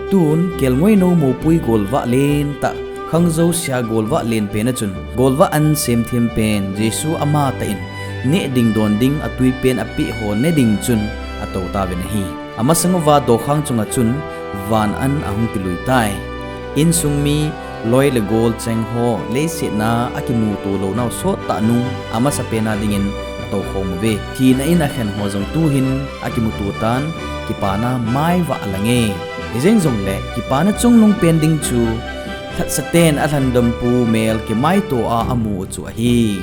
Tun kelngoinou moupui golvah lentah Khangjousea golvah lenpen a chun, golvah an semthem pen Jesu amatah in neh ding don ding a twipen apeh ho ne ding chun atou tauvin ahi. Amasang uva dokhang chunga chun van an ahung kilui tai. Insung mi loi le gol cheng ho leiset a akimuto lounau sottah nung amasapen a dingin atoukhom uve. Thina in akhen ho jong tuhin akimuto tan, kipana maivah alange. Hijeng jongle kipana chungnung pen ding chu lhatsaten alhandampu mel kimaito a amu u chu ahi.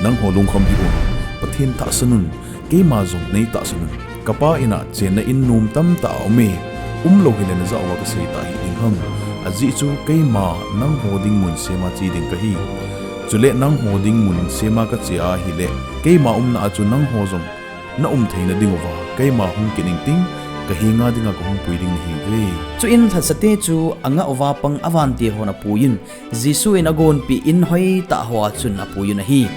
Nangho lungkham hih un, Pathen tahsan un, keima jong neitahsan un. Kapa in a chenna in nom tamtah aume, umlou hile najah uva kasei tah hih ding ham. Ajeh chu keima nangho ding mun sema che ding kahi. Chule nangho ding mun sema kache ahile, keima umna a chu nangho jong naum theina dinguva keima hung kit ingting, kahenga dinga kahung pui ding nahiuve. Chuin lhatsate chu angah uva pang avantil hon apuiyun, Jesu in agonpeh in hoitah hoa chun apuiyun ahi.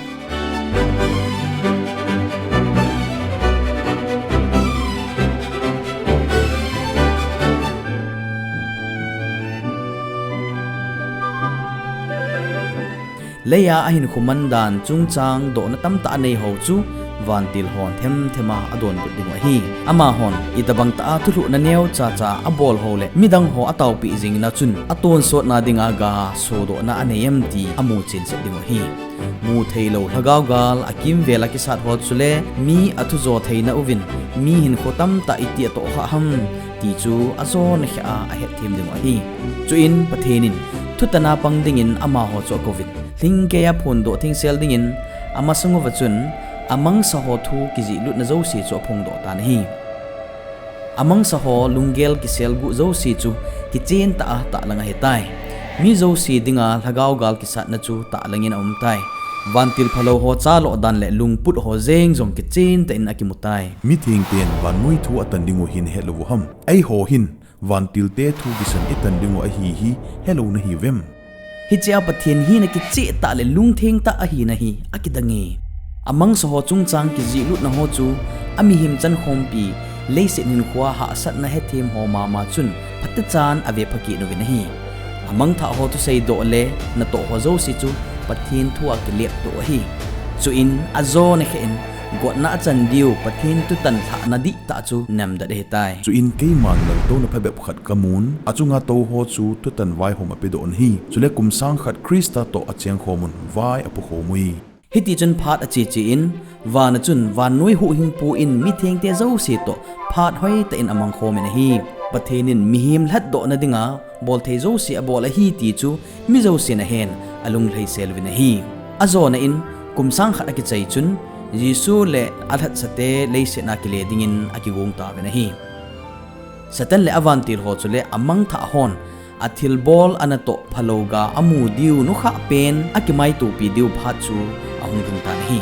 Leiya ahinkho mandan chungchang dohna tamtah anei ho chu vantil hon themthem a adonbut dingu ahi. Amahon itobang tah a thulhuhna neocha cha abol ho le midang ho ataopeh jingna chun atonsotna dinga ga sodohna anei em ti amu chense dingu ahi. Mutheilou lhagao gal akimvel a kisat ho chule mi athujo theina uvin mi hinkho tamtah iti atohkhah ham ti chu ajona kheh a ahetthem dingu ahi. Chuin Pathen in thutan a pang dingin amaho chu akouvin, lhingkeiya phondoh thengsel dingin amasang uva chun amangsaho thu kijehlutna jouse chu aphongdoh tan ahi. Amangsaho lunggel kiselguh jouse chu kichentah a tahlang ahitai. Mi jouse dinga lhagao gal kisatna chu tahlangin aumtai. Vantil phalou ho chaloh dan le lungput ho jeng jong kichentah in akimutai. Mithengten vannoi thu atan dingu hi nahet lou u ham? Eiho hin vantilte thu kisan itan dingu ahi hi helou nahiuvem? Hichea Pathen hina kichehtah le lungthengtah ahina hi akidange. Amangsaho chungchang kijehlutna ho chu amihem chankhompi, leiset hinkhoa hahsatna hethem ho mama chun phatechan avepha kit uvin ahi. Amangthah ho thuseidoh le natoh ho jouse chu Pathen thua kileptoh ahi. Chuin ajona kheh in gotna achan diu Pathen thutan lhahna dihtah chu nemdet ahitai. Chuin keiman laltouna phabep khat kamun, achunga touho chu thutan vaihom apedoh nahi. Chule kum sang khat Christa toh achengkhom un vai apukhom ui. Hitichun phat acheche in, vana chun vannoi huhhingpu in mithengte jouse toh phat hoitah in amangkhomin ahi. Pathen in mihem lhatdohna dinga bolthei jouse abol ahi ti chu mi jousen ahen, alunglhaisel uvin ahi. Ajona in, kum sang khat akichai chun, Jesu le alhatsate leiset a kile dingin akigong tauvin ahi. Satan le avantil ho chule amangthah hon athilbol anatoh phalou ga amu diu nukhah pen akimaitopi diu phat chu ahung lhung tan ahi.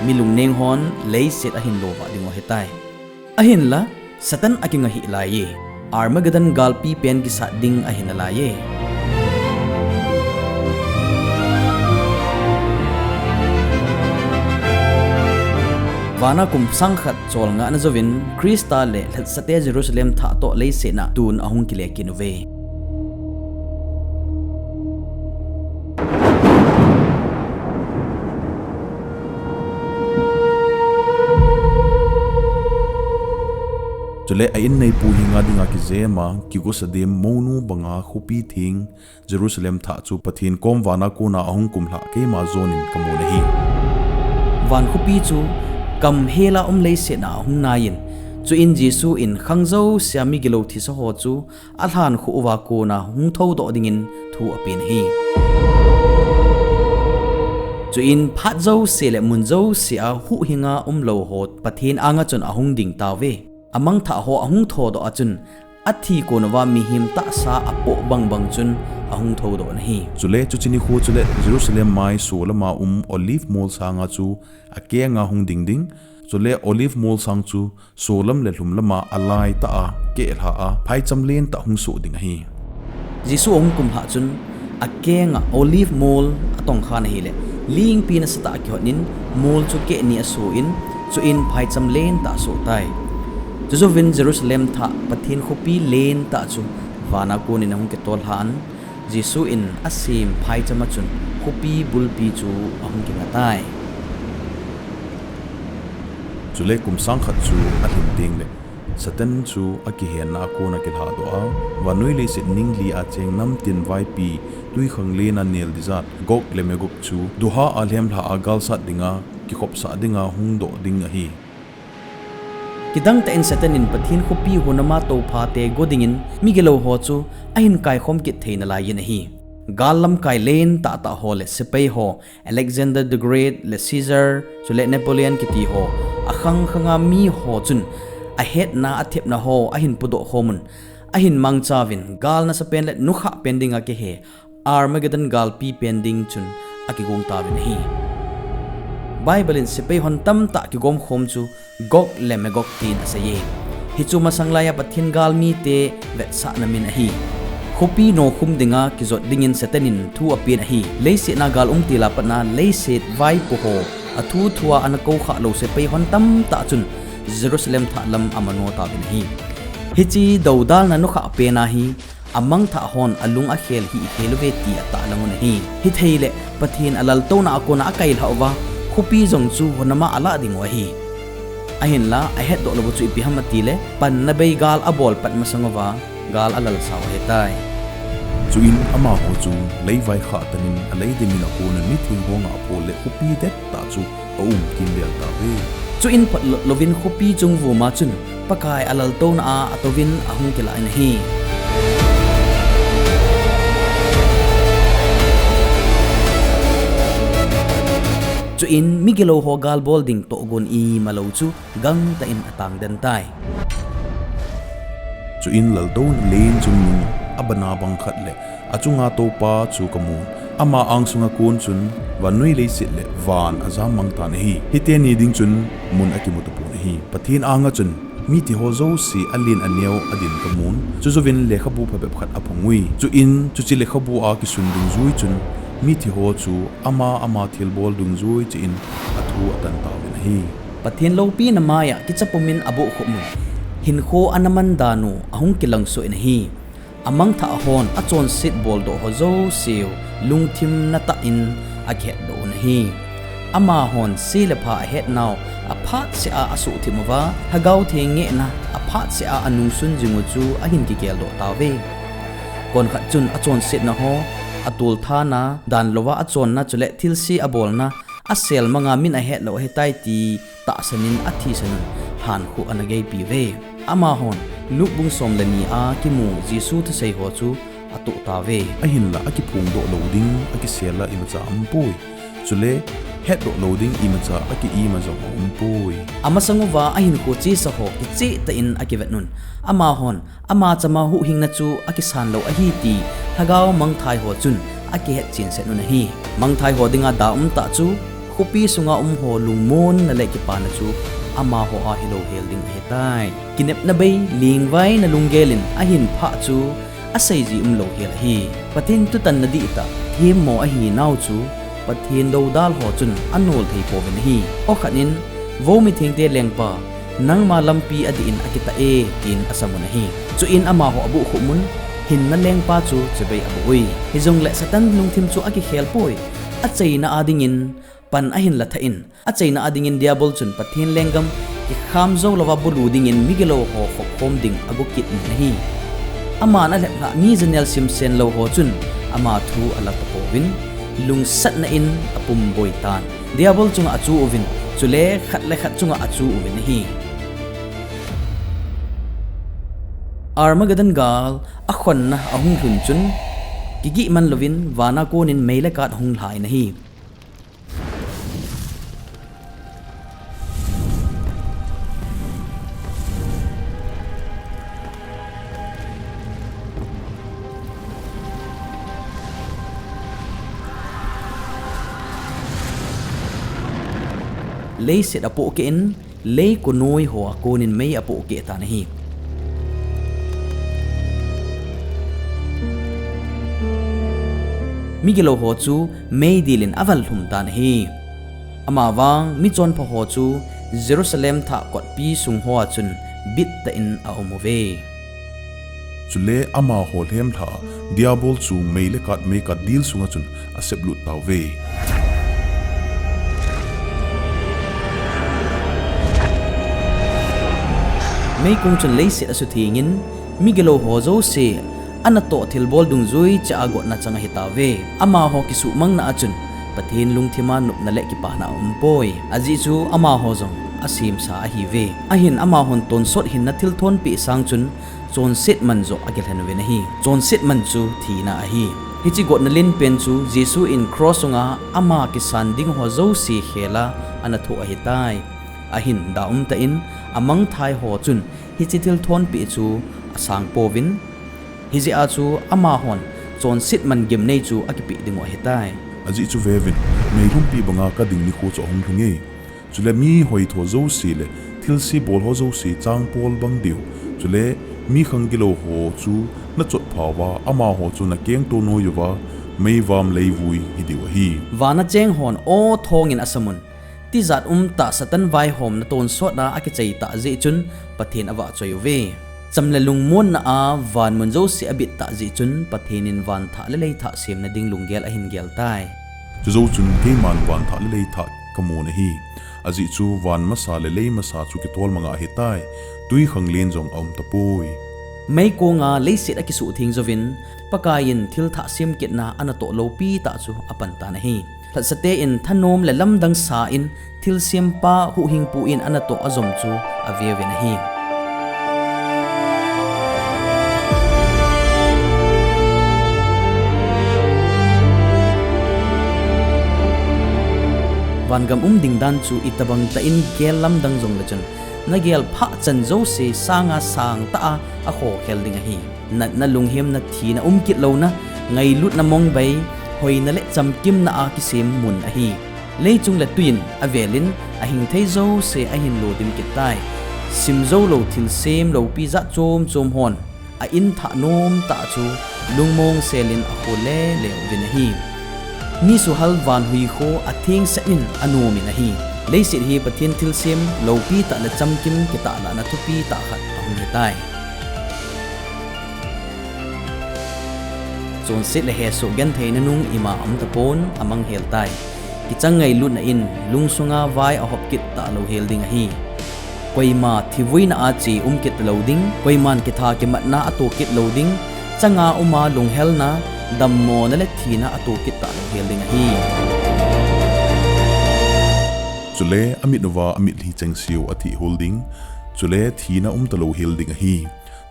Mi lungneng hon leiset ahin lovah dingu ahitai. Ahinla, Satan akinga hih laiye, Armageddon galpi pen kisat ding ahi nalaiye. Vana kum sang khat cholngahna jouvin Christa le lhatsate Jerusalem thah toh leiset a tun ahung kile kit uve. Chule a-inneipu henga dinga kijema, kigosa dem, mounu banga khopi theng Jerusalem thah chu Pathen kom vana kona ahung kumlhah keima jonin kamun ahi. Van khopi chu kam hela um leiset a ahung naiyin, chuin Jesu in khang jousea migilou thisa ho chu alhankhuh uva kona hung thoudoh dingin thu apen ahi. Chuin phat jouse le mun jousea huhhinga umlou ho Pathen anga chun ahung ding tauve. Amangthah ho ahung thodoh a chun, athi konuva mihem tahsa apoh bangbang chun ahung thoudoh nahi. Chule chuche nikho chule Jerusalem mai solama um Olive mol sanga chu akenga hung ding ding. Chule Olive mol sang chu solam le lhumlama alaitah a kehlha a phaicham lentah hung soh ding ahi. Jesu ahung kumlhah chun akenga Olive mol atongkhan ahile, lingpi nasatah a kihotnin mol chu kehni asoh in, chuin phaicham lentah asoh tai. Chujouvin Jerusalem thah Pathen khopi lentah chu vana konin ahung kitol lhan, Jesu in asem phaichama chun khopi bulpi chu ahung kingatai. Chule kum sang khat chu alhin tengle, Satan chu akihenna a kona kilhadoh a, vannoi leiset ning li a cheng namtin vaipi, twikhanglen a nel dijat, Gog le Magog chu duha a lhemlha a galsat dinga, kikhopsah dinga hungdoh ding ahi. Kidangtah in Satan in Pathen khopi hunama touphate go dingin migilou ho chu ahin kaikhom kit thei nalaiyin ahi. Gal lamkai len tahtah ho le sepai ho, Alexander the Great le Caesar, chule Napoleon kiti ho, akhang khanga mi ho chun ahetna athepna ho ahin pudoh khomun, ahin mangchauvin gal nasapen le nukhah pen dinga kihe Armageddon galpi pen ding chun akigong tauvin ahi. Bible in sepai hon tamtah kigom khom chu Gog le Magog tin aseiye. Hichu masang laiya Pathen galmite vetsahna min ahi. Khopi nokhum dinga kijot dingin Satan in thu apen ahi. Leiset a gal umtil a patna leiset vaipo ho, athu thua ana koukhah lou sepai hon tamtah chun Jerusalem thah lam amano tauvin ahi. Hiche doudalna nukhah pen ahi. Amangthah hon alung akhel hihkhel uve ti atahlang un ahi. Hitheile Pathen alaltouna a kona akailhah uva, khopi jong chu hunama alah dingu ahi. Ahinla ahetdoh louvu chu ipi ham atile, panna bei gal abol pat masang uva gal alalsau ahitai. Chuin amaho chu leivai khah tah in alei dimin akona mitheng ho ngahpho le khopi dettah chu aum kimvel tauve. Chuin phatlot louvin khopi chung vuma chun Pakai alaltouna a atouvin ahung kilah in ahi. Chuin migilou ho galbol ding tohgon imalou chu gangtah in atangden tai. Chuin laltouna len chung nung abana bang khat le achunga toupa chu kamun, ama angsunga kon chun vannoi leiset le van ajammang tan ahi. Hiteni ding chun mun akimu tapon ahi. Pathen anga chun mithi ho jouse alen aneo adin kamun, chujouvin lekhabu phabep khat aphongui. Chuin chuche lekhabu a kisun dungjui chun mithi ho chu ama ama thilbol dungjui cheh in athu atan tauvin ahi. Pathen loupina maiya kicha pumin abohkhup un, hinkho ana man dan u ahung kilangsoh in ahi. Amangthah hon achonset boldoh ho jouseu lungthim natah in akihetdoh un ahi. Amahon se le pha ahetnau aphatseh a asuhthip uva, Lhagao Theng ngehna aphatseh a anungsun jingu chu ahin kigeldoh tauve. Konkhat chun achonsetna ho, atolthana, danlouva achonna chule thilse abolna, aselmanga min ahetlou ahitai ti tahsan in athisan un lhankhuh ana geipiuve. Amahon Luke bung som le ni a kimu Jesu thusei ho chu atoh tauve. Ahinla akiphongdoh lou ding akisel a imacha aumpoi. Chule hetdoh lou ding imacha aki-ima jong aumpoi. Amasang uva ahinkho chesa ho kichehtah in akivet un, amahon ama chama huhhingna chu akisan lou ahi ti lhagao mangthai ho chun akihetchen set un ahi. Mangthai ho dinga da umtah chu khopi sunga um ho lungmonna le kipana chu amaho a hilou hel ding ahitai. Kinepna bei, lengvaina lunggel in ahin phah chu aseiji umlou hel ahi. Pathen thutanna dihtah themmo ahinau chu Pathen doudal ho chun anol thei pouvin ahi. Okhat in, Vo mithengte lengpa, nangma lampi adih in akitah e, tin asam un ahi. Chuin amaho abohkhup un, hinna lengpa chu chibai aboh ui. Hijongle Satan lungthim chu akikhel poi. Achaina a dingin pan ahin la thah in, achaina a dingin Diabol chun Pathen lenggam kikham jou louva bulu dingin migilou ho khopkhom ding ago kit in ahi. Aman alheplhah mi janel simsen lou ho chun ama thu ala tapouvin, lungsatna in apumboi tan. Diabol chunga achu uvin, chule khat le khat chunga achu uvin ahi. Armageddon gal akhonna ahung lhun chun, kigihman louvin vana konin mei le kat ahung lha in ahi. Leiset apohkeh in, leiko noi hoa konin mei apohkeh tan ahi. Migilou ho chu meidil in avallhum tan ahi. Amavang michonpha ho chu Jerusalem thah kotpi sung hoa chun bittah in aum uve. Chule amaho lhemlha a Diabol chu mei le kat, mei kat dil sunga chun aseplut tauve. Meikong chun leiset asuthengin, migilou ho jouse anatoh thilbol dungjui cheh a gotna chang ahitauve. Amaho kisuhmangna a chun Pathen lungthima nopna le kipana aumpoi. Ajeh chu amaho jong asemsa ahiuve. Ahin amahon tonsot hinna thilthonpeh sang chun chonset man joh akilhen uvin ahi. Chonset man chu thina ahi. Hiche gotna lenpen chu Jesu in cross sunga ama kisan dingho jouse khel a anathoh ahitai. Ahin da umtah in amangthai ho chun hiche thilthonpeh chu asangpouvin, hijeh a chu amahon chonset man gimnei chu akipeh dingu ahitai. Ajeh chu veuvin, meilhumpi banga kading nikho chu ahung lhunge. Chule mi hoitho jouse le thilse bolho jouse changpol bang diu, chule mi khang gilouho chu nachotphauva, amaho chu nakengto noi uva, meivam leivui hidiu ahi. Vana chenghon aw thongin asamun, tijat umtah Satan vaihomna tonsot a akichai tah jeh chun Pathen avahchoi uve. Cham le lungmonna a vanmun jouse abit tah jeh chun Pathen in vanthah le leithah semna ding lunggel ahin geltai. Chujou chun keiman vanthah le leithah kamun ahi. Ajeh chu van masa le lei masa chu kitolmanga ahitai. Twikhanglen jong aumtapoi. Meikonga leiset akisuhtheng jouvin, Pakaiyin thilthah semkitna anatoh loupitah chu apantan ahi. Lhatsate in thanom le lamdang sa in thilsempa huhhingpu in anatoh ajom chu aveuvin ahi. Vangam um dingdan chu itobang tah in gel lamdang jongle chun, nagel phahchan jouse sanga sangtah a akhokhel ding ahi. Natna, lunghemna, thina, umkit louna, ngailutna, mongbai, hoina le chamkimna a kisem mun ahi. Leichung le twiin avelin ahingthei jouse ahin lodim kittai. Simjoulou thilsem loupi jat chom chom hon a-inthah nomtah chu lungmong selin akhol lele uvin ahi. Misuhal vanhui kho athengset in anomin ahi. Leiset hi Pathen thilsem loupitah le chamkim kitahlahna thupitah khat ahung hitai. Chonset le hesoh gentheina nung ima aumtapon, amangheltai. Kichang ngailutna in lungsunga vai ahop kit talou hel ding ahi. Koima thivuina a che umkit talou ding, koiman kitha kimatna ato kit lou ding, changa uma lunghelna, dammona le thina ato kit talou hel ding ahi. Chule amit uva amitlhi chengseu athihhul ding, chule thina umtalou hel ding ahi.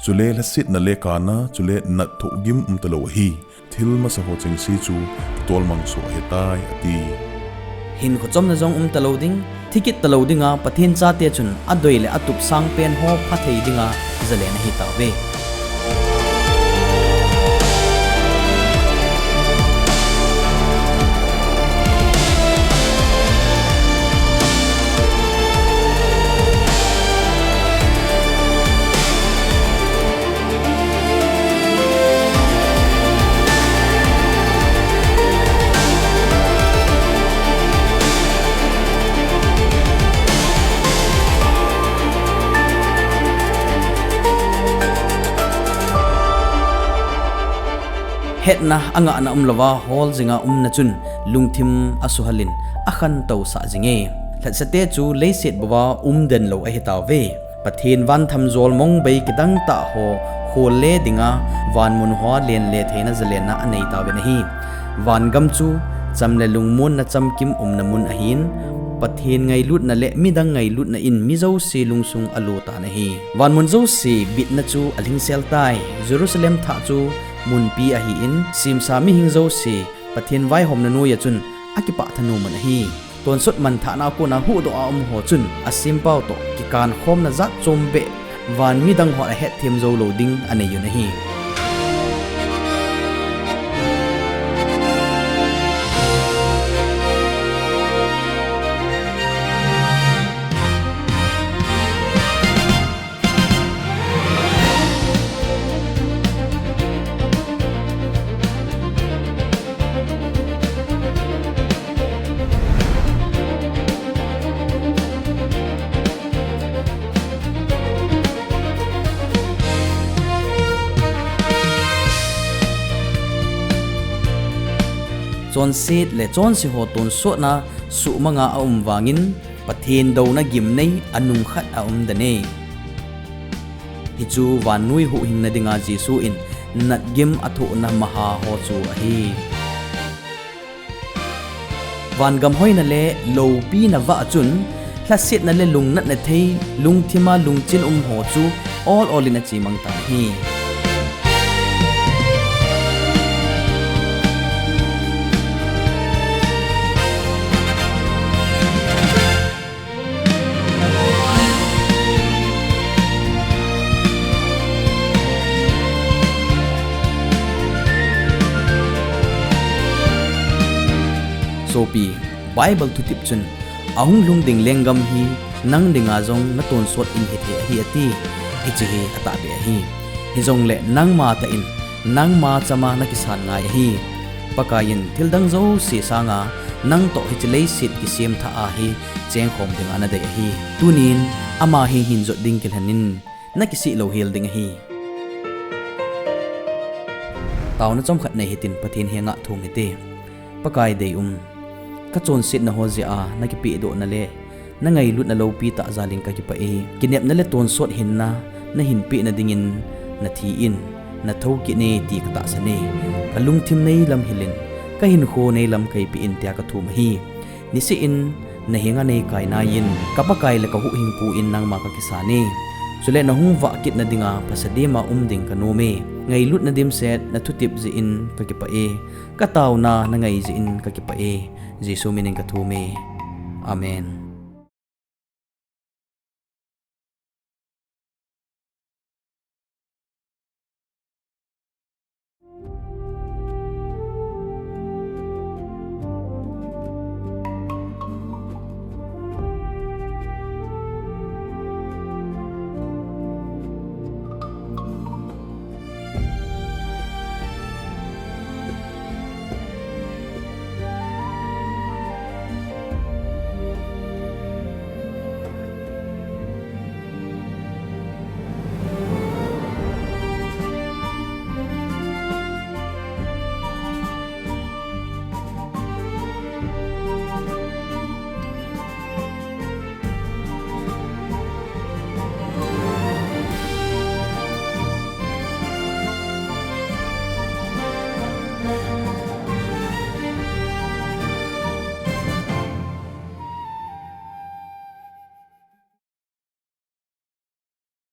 Chule lhasetna le kana, chule nat thohgim umtalou ahi. Thil masaho chengse chu kitolmang soh ahitai, ati. Hinkho chomna jong umtalou ding, thikit talou dinga Pathen chate chun adei le atup sangpenho phathei dinga zalen ahitauve. Hetna angahna umlouva hol jinga umna chun lungthim asuhalin akhantousah jinge. Lhatsate chu leiset bouva umden lou ahitauve. Pathen vanthamjol mongbai kidangtah ho kholle dinga vanmun hoa lenle theina zalenna aneitauvin ahi. Vangam chu cham le lungmonna chamkim umna mun ahin, Pathen ngailutna le midang ngailutna in mi jouse lungsung alotan ahi. Vanmun jouse bitna chu alhingseltai. Jerusalem thah chu munpi ahin, semsa mihing jouse Pathen vaihomna noiya chun akipah thanom un ahi. Tonsot manthahna a kona huhdoh a umho chun asempau toh kikankhomna jat chombeh van midang hon ahetthem joulou ding aneiyun ahi. Chonset le chonse ho tonsotna suhmanga aum vangin Pathen douna gimnei anung khat aum den e. Hichu vannoi huhhingna dinga Jesu in natgim athohna maha ho chu ahi. Vangam hoina le loupina vah chun lhasetna le lungnatna thei, lungthima lungchin um ho chu ol ol in achemang tan ahi. Sopi, Bible thutep chun, ahung lhung ding lenggam hi nang dinga jong natonsot in hithei ahi ati. Hiche hi atahbeh ahi. Hijongle nangma tah in, nangma chama nakisan ngai ahi. Pakai in thil dang jouse sanga nang toh hiche leiset kisem thah a hi chengkhom dinga nadei ahi. Tunin ama hi hinjot ding kilhen in, nakisih louhel ding ahi. Taona chomkhat nei hitin Pathen henga thum hite. Pakai deium, kachonsetna ho jeh a nakipehdohna le nangailutna loupi tah jal in kakipah e. Kinepna le tonsot hinna nahin pehna dingin nathi in, nathou kit e ti katahsan e. Kalungthim neilam hil in, kahinkho neilam kaipeh in tia kathum ahi. Niseh in nahenga neikai nai in, ka Pakai le kahuhhingpu in nangma kakisan e. Chule nahung vah kitna dinga phasadima um ding kanom e. Ngailutna dimset nathutep jeh in kakipah e. Kataona nangai jeh in kakipah e. Jesu min in kathum e. Amen.